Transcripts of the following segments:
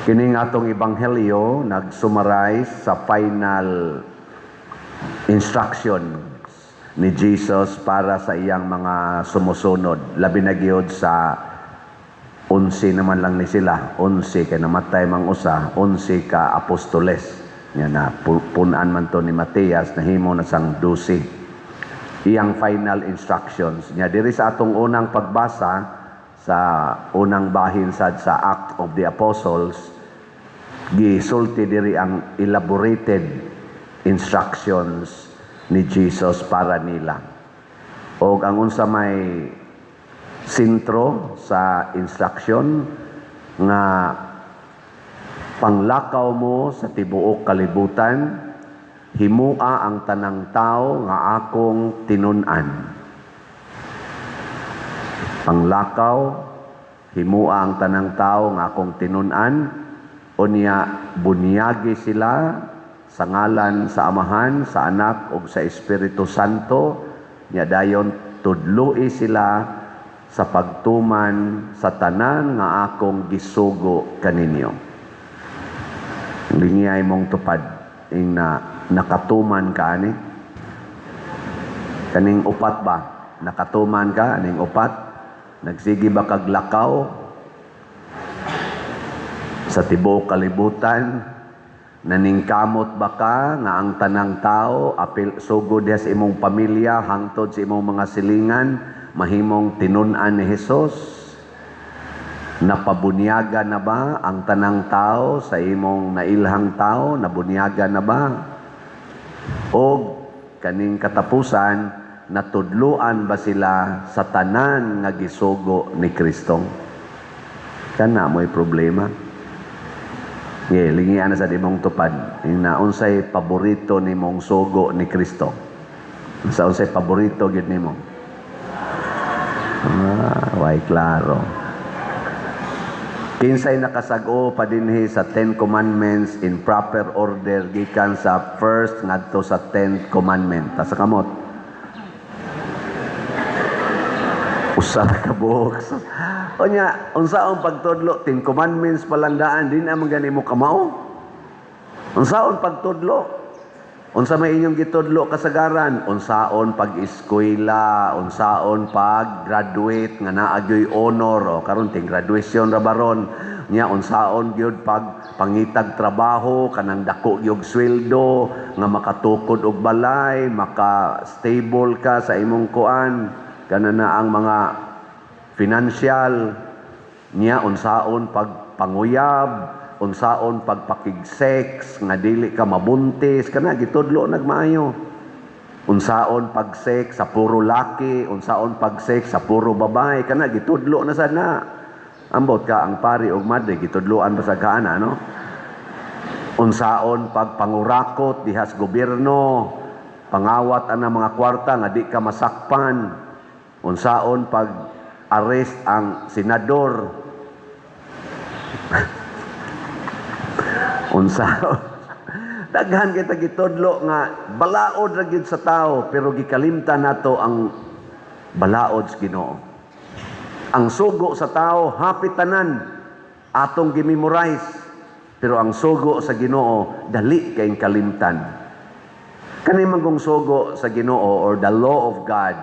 Kining atong ebanghelyo nag-summarize sa final instructions ni Jesus para sa iyang mga sumusunod. Labi na gyud sa 11 naman lang ni sila. 11 kay namatay mang usa, 11 ka apostoles. Nya na punan man to ni Matias, nahimo na sang 12. Iyang final instructions. Nya diri sa atong unang pagbasa sa unang bahin sad sa Act of the Apostles, gisulti diri ang elaborated instructions ni Jesus para nila. Og ang unsa may sentro sa instruction nga panglakaw mo sa tibuok kalibutan, himua ang tanang tao nga akong tinun-an. Panglakaw, himua ang tanang tao nga akong tinun-an, unya bunyagi sila sa ngalan sa Amahan, sa Anak ug sa Espiritu Santo, nya dayon tudloi sila sa pagtuman sa tanan nga akong gisugo kaninyo. Lingiyay mong tupad ing na nakatuman ka ani. Kaning upat ba? Nakatuman ka aning upat? Nagsige ba kag lakaw sa tibuok kalibutan? Naningkamot ba ka nga ang tanang tao apil sugod diha sa imong pamilya hangtod sa imong mga silingan mahimong tinun-an ni Hesus? Napabunyaga na ba ang tanang tao sa imong nailhang tao? Nabunyaga na ba? O kaning katapusan, natudluan ba sila sa tanan nga gisugo ni Kristo? Kana mo'y problema. Ye, lingian na sa imong tupad. Na unsay paborito nimong sugo ni Kristo? Sa unsay paborito gyud nimo? Ah, way klaro. Kinsay nakasag-o pa dinhi sa Ten Commandments in proper order gikan sa first ngadto sa 10th commandment? Taas kamot. Usa ka buok. Unya, unsaon pagtudlo? Ten Commandments pa lang daan, di na man gani mo kamao. Unsaon pagtudlo? Unsa may inyong gitudlo kasagaran? Unsaon pag-eskwela, unsaon pag-graduate nga naa gyoy honor o karon ting graduation ra baron. Nya unsaon gyud pag pangitag trabaho kanang dako gyud sweldo nga makatukod og balay, maka stable ka sa imong kuan, kana na ang mga financial. Nya unsaon pag panguyab, unsaon pagpakig-sex nga dili ka mabuntis, kana gitudlo nagmaayo. Unsaon pag-sex sa puro laki, unsaon pag-sex sa puro babae, kana gitudlo na sad na. Ambot ka ang pari og madre gitudloan ba sa kaana, no? Unsaon pagpangurakot diha sa gobyerno, pangawat ana mga kwarta nga di ka masakpan. Unsaon pag arrest ang senador. Unsaon. Daghan kita gitudlo nga balaod ra gyud sa tao, pero gikalimtan nato ang balaod sa Ginoo. Ang sugo sa tao hapit tanan atong gimemorize, pero ang sugo sa Ginoo dali kayong kalimtan. Kani man kung sugo sa Ginoo or the law of God,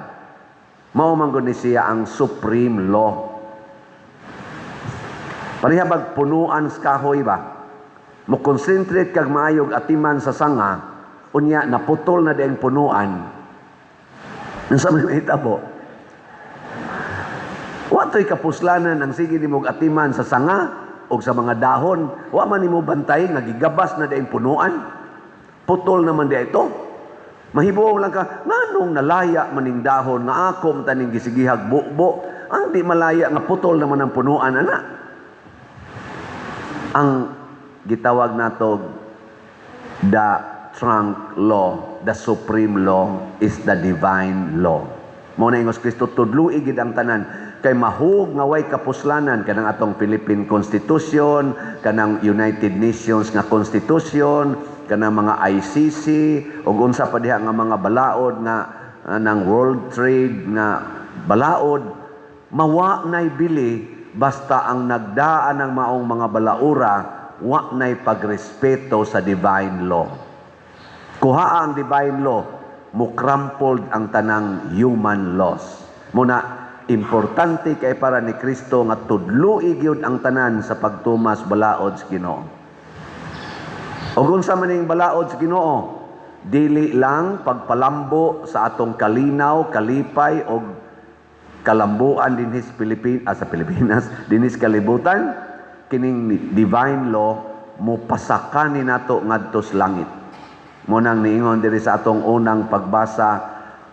mao man gud ni siya ang supreme law. Pareha bag punuan sa kahoy ba? Mo concentrate kag maayog atiman sa sanga, unya naputol na diang punuan. Unsa may mahitabo? Wa to'y kapuslanan ang sige nimog atiman sa sanga o sa mga dahon. Wa man nimo bantay nga gigabas na diang punuan. Putol naman di ito. Mahibuong lang ka, nganong nalaya maning dahon nga ako taning gisigihag bubo, ang di malaya nga putol naman ang punuan ana. Ang gitawag nato the trunk law, the supreme law is the divine law. Mao na ingos Kristo, tudloi gid ang tanan kay mahug nga way kapuslanan kanang atong Philippine Constitution, kanang United Nations nga Constitution, kanang mga ICC ug unsa pa diha nga mga balaod nga ng World Trade nga balaod, mawa nay bili basta ang nagdaan ng maong mga balaura wa nay pagrespeto sa divine law. Kuha ang divine law, mukrampled ang tanang human laws. Muna, importante kay para ni Kristo nga tudloi gyud ang tanan sa pagtumas balaod sa Ginoo. Ug unsa man ning balaod sa Ginoo? Dili lang pagpalambo sa atong kalinaw, kalipay og kalambuan dinhi sa sa Pilipinas, dinhi sa kalibutan, kining divine law mopasaka ni nato ngadto sa langit. Mo nang niingon diri sa atong unang pagbasa,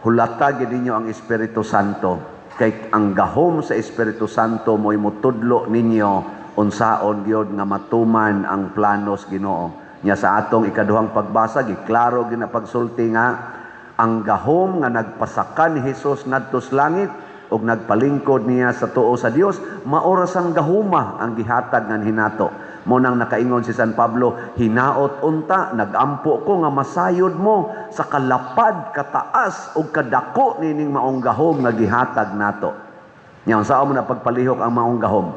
hulata gid ninyo ang Espiritu Santo, kay ang gahom sa Espiritu Santo mo'y motudlo ninyo unsaon gyud nga matuman ang planos Ginoo. Nya sa atong ikaduhang pagbasa, giklaro gyud na pagsulti nga ang gahom nga nagpasaka ni Hesus ngadto sa langit ug nagpalingkod niya sa tuo sa Dios, mao ra sang gahuma ang gihatag nganhi nato. Mo nang nakaingon si San Pablo, "Hinaot unta nagampo ko nga masayod mo sa kalapad, kataas ug kadako nining maong gahom nga gihatag nato." Nya unsa mo na pagpalihok ang maong gahom?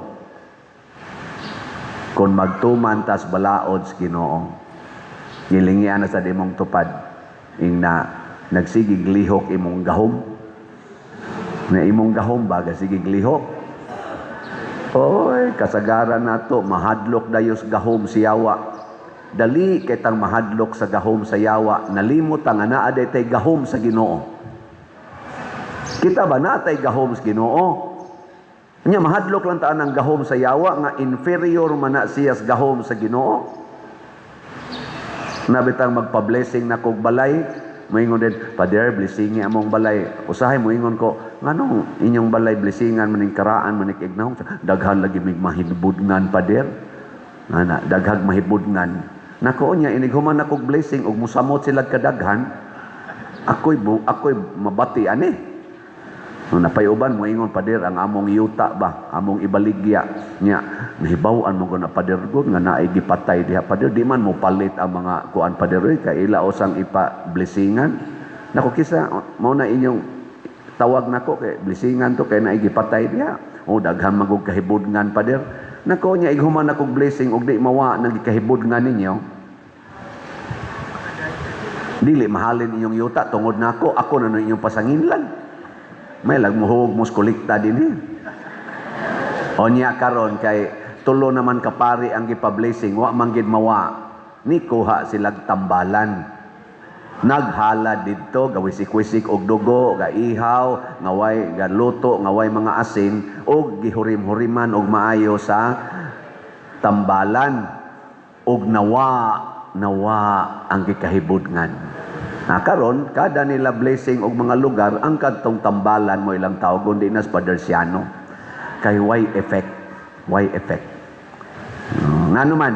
Kung magtuman tas balaod sa Ginoo. Gilingian na sa imong tupad. Ingna, nagsigig lihok imong gahom. Na imong gahom ba gasigig lihok? Oy, kasagaran nato mahadlok dayos gahom si yawa. Dali kay tang mahadlok sa gahom sa yawa, nalimot ang naa tay gahom sa Ginoo. Kita ba natay gahom sa Ginoo? Nya mahadlok lang taan ang gahom sa yawa nga inferior man na siya sa gahom sa Ginoo. Nabitang magpa-blessing na kog balay, moingon din, "Father, blessingi among balay." Usahay moingon ko, "Nganong inyong balay blessingan maning karaan maning ignahong? Daghan lagi mig mahibudngan, Father." Ana, daghag mahibudngan. Nako nya inig human na kog blessing ug musamot sila kadaghan, ako'y mabati ani. No, napayuban mo ingon, "Pader, ang among yuta ba, among ibaligya nya nahibaw-an mo na, Pader, gud nga naay gipatay diha, Pader, di man mo palit ang mga kuan, Pader, oy, kay ila usang ipa-blessingan." Nako, kisa mao na inyong tawag nako kay blessingan to kay naay gipatay diha? "Oh, daghan magug kahibudngan, Pader." Nako nya ighuman akong blessing ug di mawa nang gikahibudngan ninyo, dili mahalin inyong yuta tungod nako. Ako na no inyong pasanginlan. May lagmuhog mo kolekta din eh. O niya karon kay tulo naman kapari ang gipa-blessing, wa man gid mawa. Ni kuha silag tambalan. Naghala didto, gawisik-wisik og dugo, gaihaw, ngaway galuto, ngaway mga asin og gihurim-huriman og maayo sa tambalan og nawa nawa ang gikahibudngan. Na karon kada nila blessing og mga lugar, ang kadtong tambalan mo ilang tawag di na sa Padersiano. Kay why effect? Why effect? Ngano man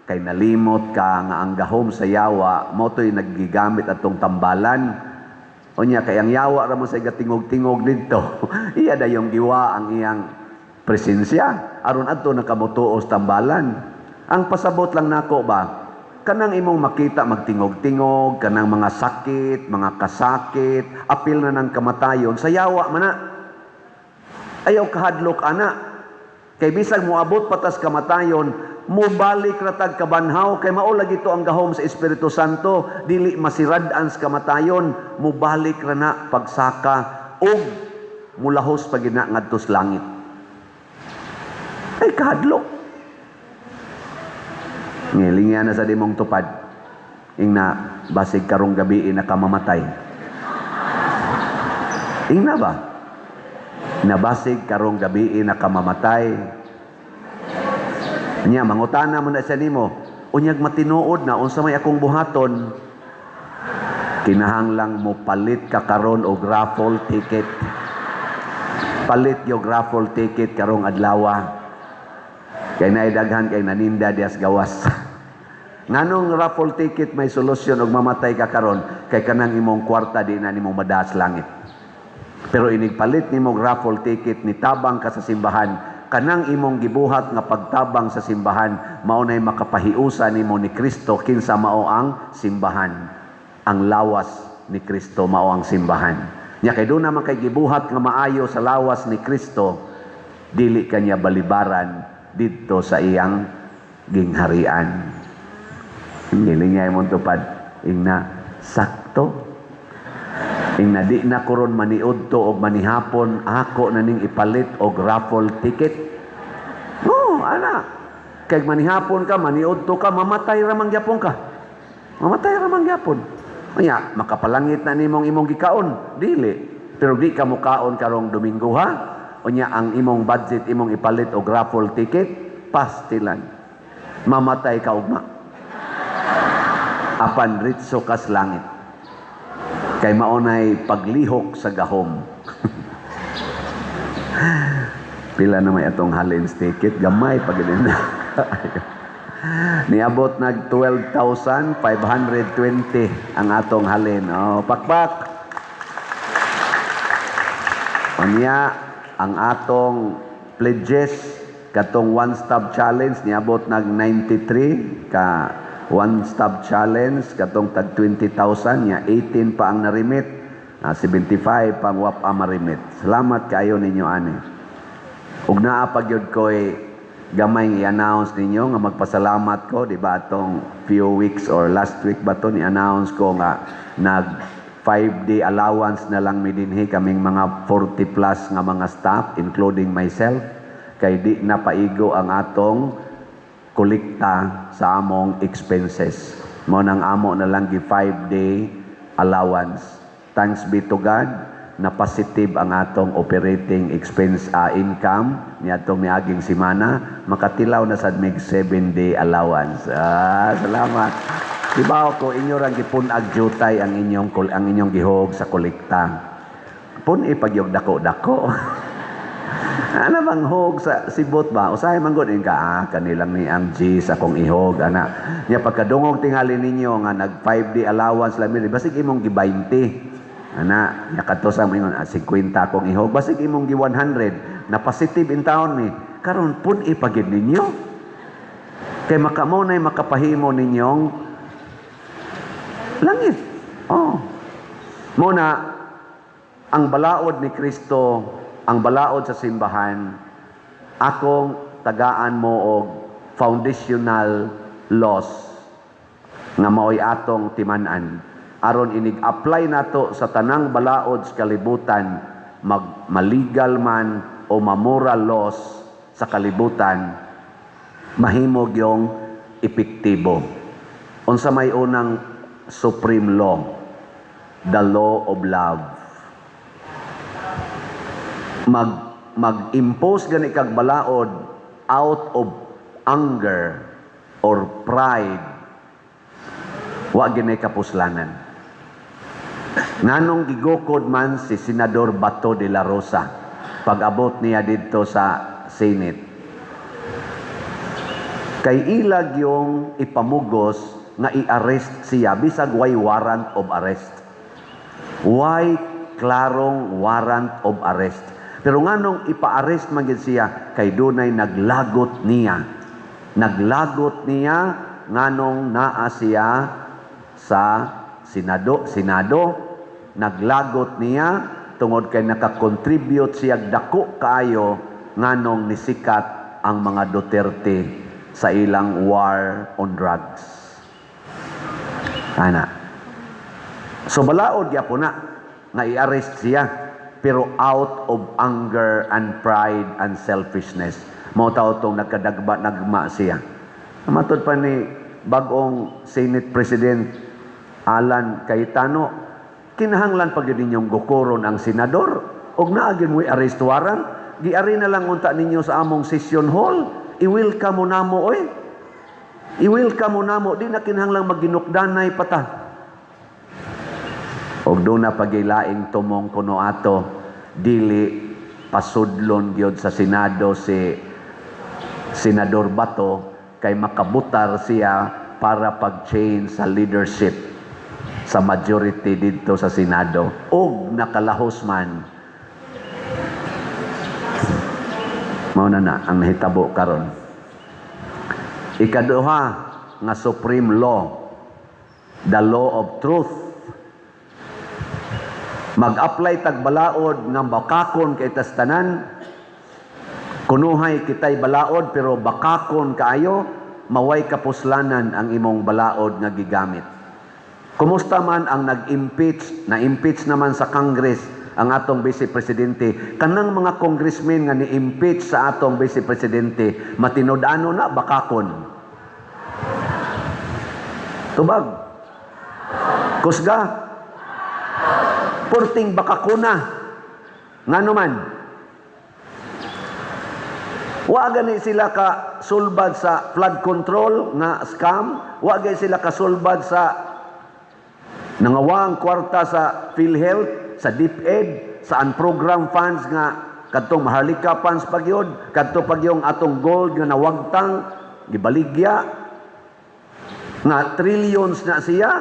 kay nalimot ka nga ang gahom sa yawa mo to'y naggigamit atong tambalan. Unya kay ang yawa ra mo sa igatingog-tingog didto. Iya dayong giwa ang iyang presensya aron adto nakamutuos tambalan. Ang pasabot lang nako ba, kanang imong makita magtingog-tingog, kanang mga sakit, mga kasakit, apil na ng kamatayon, sa yawa man na. Ayaw kahadlok ana. Kay bisag moabot patas kamatayon, mobalik ratag kabanhaw, kay mao lagi to ang gahom sa Espiritu Santo, dili masirad-an sa kamatayon, mobalik ra na pagsaka ug mulahos pa gina ngadto sa langit. Ay kahadlok. Ngilingan na sa dimong tupad. Ingna, basig karong gabi nakamamatay. Ingna ba? Nabasig karong gabi nakamamatay. Nya mangutana mo na siya nimo. "Unyag matinuod na, unsa may akong buhaton?" Kinahanglang mo palit ka karon og raffle ticket. Palit yung raffle ticket karong adlawa. Kay naidaghan kay naninda dias gawas. Nganong raffle ticket may solusyon og mamatay ka karon? Kay kanang imong kwarta di na nimo madas langit. Pero inig palit nimo og raffle ticket, ni tabang ka sa simbahan, kanang imong gibuhat nga pagtabang sa simbahan mao nay makapahiusa nimo ni Kristo kinsa mao ang simbahan. Ang lawas ni Kristo mao ang simbahan. Nya kay doon naman kay gibuhat nga maayo sa lawas ni Kristo, dili kanya balibaran didto sa iyang Gingharian. Gilingay mong tupad. Ingna, sakto. Ingna, di na ko ron maniudto og manihapon, ako na ning ipalit og raffle ticket. No, ana. Kay manihapon ka, maniudto ka, mamatay ra man gyapon ka. Mamatay ra man gyapon. Unya, makapalangit na nimong imong gikaon. Dili. Pero di ka mukaon karong Domingo, ha. Unya, ang imong budget imong ipalit og raffle ticket, pastilan. Mamatay ka ugma. Apan ritso kas langit. Kay maunay paglihok sa gahom. Pila na may atong halins ticket, gamay pag na. Niabot nag 12,520 ang atong halin. Oh, pakpak. Unya, ang atong pledges katong one stop challenge niabot nag 93 ka one stop challenge katong tag 20,000 nya 18 pa ang narimit, 75 pa ang wa pa marimit. Salamat kaayo ninyo ani. Ug naa pa gyud ko'y gamay i-announce ninyo nga magpasalamat ko, di ba, atong few weeks or last week ba to, ni-announce ko nga nag 5-day allowance na lang mi dinhi, kaming mga 40 plus nga mga staff including myself, kay di na paigo ang atong kolekta sa among expenses. Mao nang amo na lang gi 5-day allowance. Thanks be to God na positive ang atong operating expense, income niadtong miaging semana, makatilaw na sad mig 7-day allowance. Ah, salamat. Di ba ko inyo rang gipun-ag jutay ang inyong gihog sa kolekta. Pun-i pagyog dako-dako. Ano bang hog sa sibot ba? Usahay man gud ka, kanilang ni ang G sa akong ihog ana. Nya pagkadungog tingali ninyo nga nag 5-day allowance lang mi, basig imong gi 20. Ana, nya kadto sa moingon, 50 akong ihog, basig imong gi 100 na positive in taon mi. Karon pun-i pa gyud ninyo. Kay makamo nay makapahimo ninyong langit. Oh. Muna, ang balaod ni Kristo, ang balaod sa simbahan, akong tagaan mo og foundational laws nga maoy atong timan-an aron inig-apply nato sa tanang balaod sa kalibutan, mag maligal man o mamoral laws sa kalibutan, mahimog yung epektibo. Unsa may unang supreme law? The law of love. Mag-impose gani kag balaod out of anger or pride, wa gini kapuslanan. Nganong gigukod man si Senador Bato de la Rosa pag-abot niya didto sa Senate? Kay ilag yung ipamugos nga i-arrest siya bisag way warrant of arrest. Way klarong warrant of arrest. Pero nganong ipa-arrest man gid siya? Kay dunay naglagot niya. Naglagot niya nganong naa siya sa Senado, naglagot niya tungod kay nakakontribute siya dako kaayo nganong nisikat ang mga Duterte sa ilang war on drugs. Ana. So balaod gyapon na nga i-arrest siya, pero out of anger and pride and selfishness. Mao tao tong nagkadagba nagma siya. Matod pa ni bag-ong Senate President Alan Cayetano, kinahanglan pa gyud ninyong gukoron ang senador og naa gyud mo'y arrest warrant, giari na lang unta ninyo sa among session hall, i-welcome mo namo oy. I-welcome mo namo, di na kinahanglang magginukdanay pa ta. Og doon na pagilaing tumong kuno ato, dili pasudlon gyud sa Senado si Senador Bato kay makabutar siya para pag-change sa leadership sa majority didto sa Senado og nakalahos man. Mao na na ang nahitabo karon. Ikaduha nga supreme law, the law of truth. Mag-apply tag balaod nga bakakon kay tas tanan, kunuhay kitay balaod pero bakakon kaayo. maway kapuslanan ang imong balaod nga gigamit. Kumusta man ang nag-impeach, na-impeach naman sa Congress ang atong Vice Presidente, kanang mga congressmen nga ni-impeach sa atong Vice Presidente, matinud-ano na bakakon? Tubag. Kusga. Purting bakakuna. Ngano man? Wa gani sila ka sulbad sa flood control nga scam, wa gani sila ka sulbad sa nangawang kwarta sa PhilHealth, sa DepEd, sa unprogrammed funds nga kadtong Maharlika funds pagyod, kadto pagyong atong gold nga nawagtang gibaligya nga trillions na siya.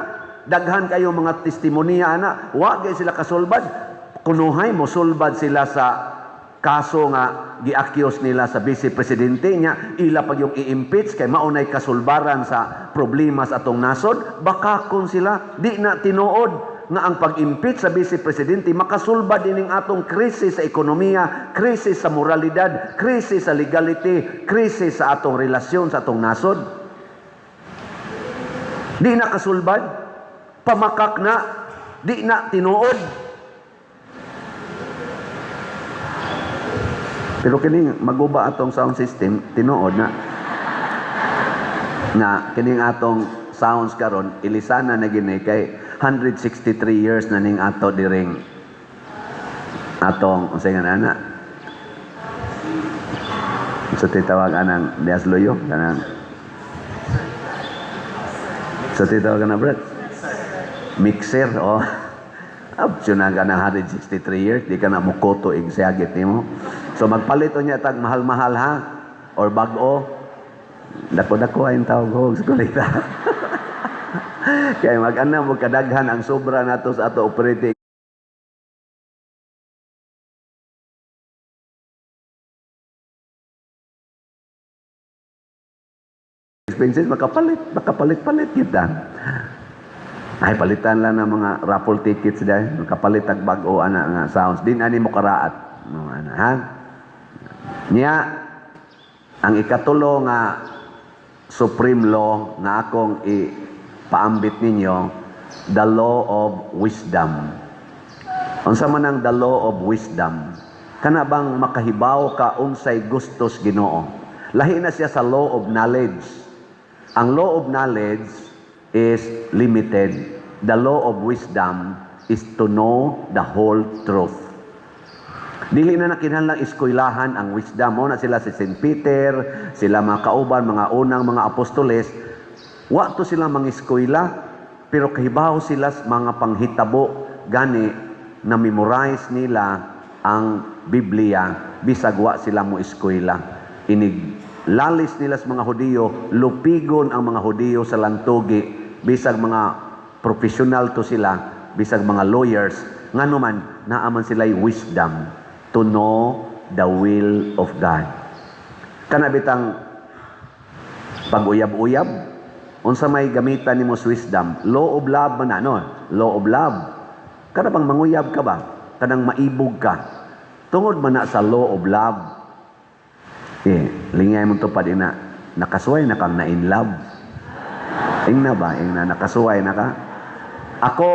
Daghan kayo mga testimonya ana, wa gay sila kasulbad. Kunuhay mo sulbad sila sa kaso nga gi-accuse nila sa Vice Presidente niya, ila pag yung i-impeach kay maunay kasulbaran sa problema sa atong nasod. Baka kung sila di na tinuod nga ang pag-impeach sa Vice Presidente makasulbad ining atong krisis sa ekonomiya, krisis sa moralidad, krisis sa legality, krisis sa atong relasyon sa atong nasod. Di na kasulbad, pamakak na, di na tinuod. Pero kining maguba atong sound system, tinuod na. Nga kining atong sounds karon ilisana na gini kay 163 years na ning ato diring atong unsay nga ana? Sa titawag anang Dias Loyo kanang sa titawag ana, Brad? Mixer, oh. Absyo na ka ng 163 years, di ka na mukoto igsiyagit nimo. So magpalit niya tag mahal-mahal ha or bag-o. Dako-dako ay tawag ho sa kolekta. Kaya mag-ana mo kadaghan ang sobra nato sa ato operating expenses, makapalit, makapalit-palit kita. Ay, palitan lang ng mga raffle tickets dahil. Makapalit ang bag-o ana nga sounds. Din ani mo karaat. No, ana, ha? Niya, ang ikatulo nga supreme law nga akong ipaambit ninyo, the law of wisdom. Unsa man ang the law of wisdom? Kana bang makahibaw ka unsay gustos Ginoo? Lahi na siya sa law of knowledge. Ang law of knowledge is limited. The law of wisdom is to know the whole truth. Dili na nakinahanglang eskwelahan ang wisdom. Mo na sila si St. Peter, sila mga kauban, mga unang mga apostoles. Wa to sila mga eskwela, pero kahibaw sila sa mga panghitabo. Gani, na memorize nila ang Biblia, bisag wa sila mo eskwela. Inig lalis nila sa mga Hudiyo, lupigon ang mga Hudiyo sa lantugi, bisag mga professional to sila, bisag mga lawyers, ngano man, naaman sila'y wisdom to know the will of God. Kana bitang pag-uyab-uyab, unsa may gamitan nimo sa wisdom? Law of love man na, no? Law of love. Kana bang manguyab ka ba? Kanang maibog ka. Tungod man na sa law of love. Lingay mo tupad ina, nakasuway na kang na in love. Ingna ba? Ingna, nakasuway na ka? Ako,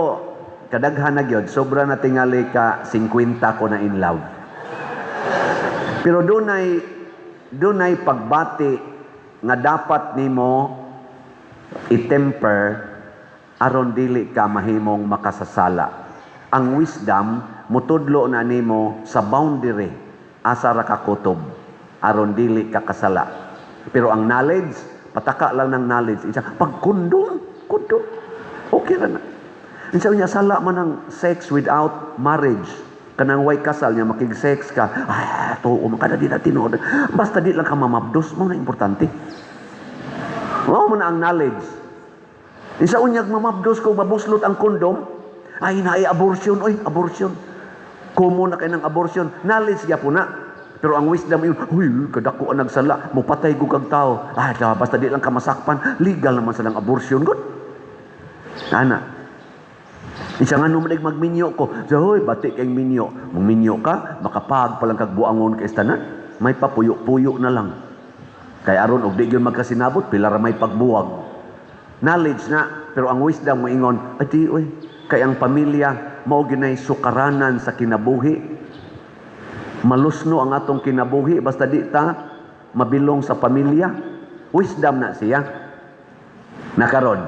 kadaghan na gyud, sobra na tingali ka 50 ko na in love. Pero dunay pagbati nga dapat nimo i-temper aron dili ka mahimong makasasala. Ang wisdom mutudlo na nimo sa boundary asa ra ka kutob aron dili ka kasala. Pero ang knowledge, pataka lang ng knowledge. Isa, pag kondom, kondom, okay ra na. Insa niya sala man ang sex without marriage. Kanang way kasal niya makig-sex ka. Ay, tuo man kada di na tinuod. Basta di lang ka mamabdos mo na importante. Mao man ang knowledge. Insa unyag mamabdos ko mabuslot ang kondom, ay naay abortion, oy, abortion. Kumo na kay ng abortion, knowledge gyapon na. Pero ang wisdom yun, huy, kadako ang nagsala, mupatay ko kag tao. Ay, basta di lang ka masakpan, legal naman sa lang abortion, good. Ana. Isa nga nung magminyo ko, sa huy, bati kay minyo. Mong minyo ka, makapag palang kag buangon kay tanan, may papuyo-puyo na lang. Kay aron og di gyud magkasinabot, pila ra may pagbuwag. Knowledge na, pero ang wisdom moingon, adi oy, kay ang pamilya mao gyud sukaranan sa kinabuhi. Malusno ang atong kinabuhi basta di ta mabilong sa pamilya. Wisdom na siya. Nakaron,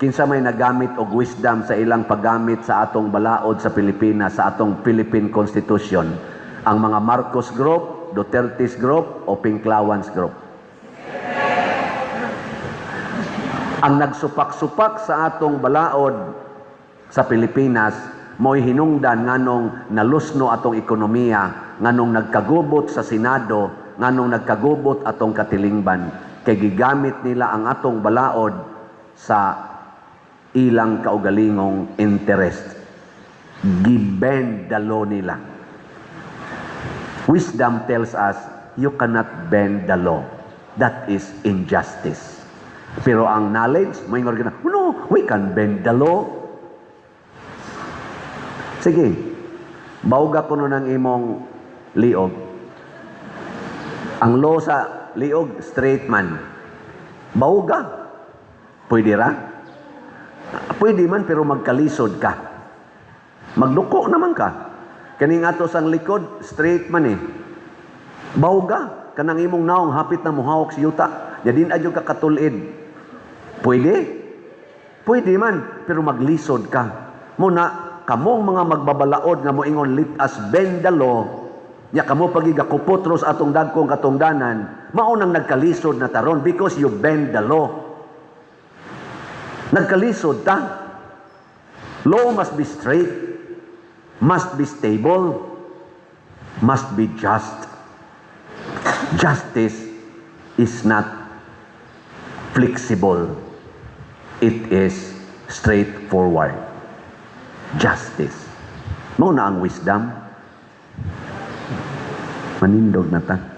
kinsa may nagamit og wisdom sa ilang paggamit sa atong balaod sa Pilipinas, sa atong Philippine Constitution? Ang mga Marcos Group, Duterte's Group, o Pinklawans Group? Ang nagsupak-supak sa atong balaod sa Pilipinas mo'y hinungdan nganong nalusno atong ekonomiya, nganong nagkagubot sa Senado, nganong nagkagubot atong katilingban. Kay gigamit nila ang atong balaod sa ilang kaugalingong interest. Gibend the law nila. Wisdom tells us you cannot bend the law. That is injustice. Pero ang knowledge, may na, "No, we can bend the law." Sige, bawga ko ng imong liog. Ang law sa liog, straight man. Bawga. Pwede ra? Pwede man, pero magkalisod ka. Magduko naman ka. Kaning ato sang likod, straight man eh. Bawga. Kanang imong naong hapit na muhawak sa yuta. Yadin adyo ka katulid. Pwede? Pwede man, pero maglisod ka. Muna, kamong mga magbabalaod nga moingon, "Let us bend the law," nya kamo pagigakupotros atong dagkong katungdanan, mao nang nagkalisod na taron because you bend the law. Nagkalisod ta. Law must be straight, must be stable, must be just. Justice is not flexible. It is straightforward. Justice. Mao na ang wisdom. Manindog na ta.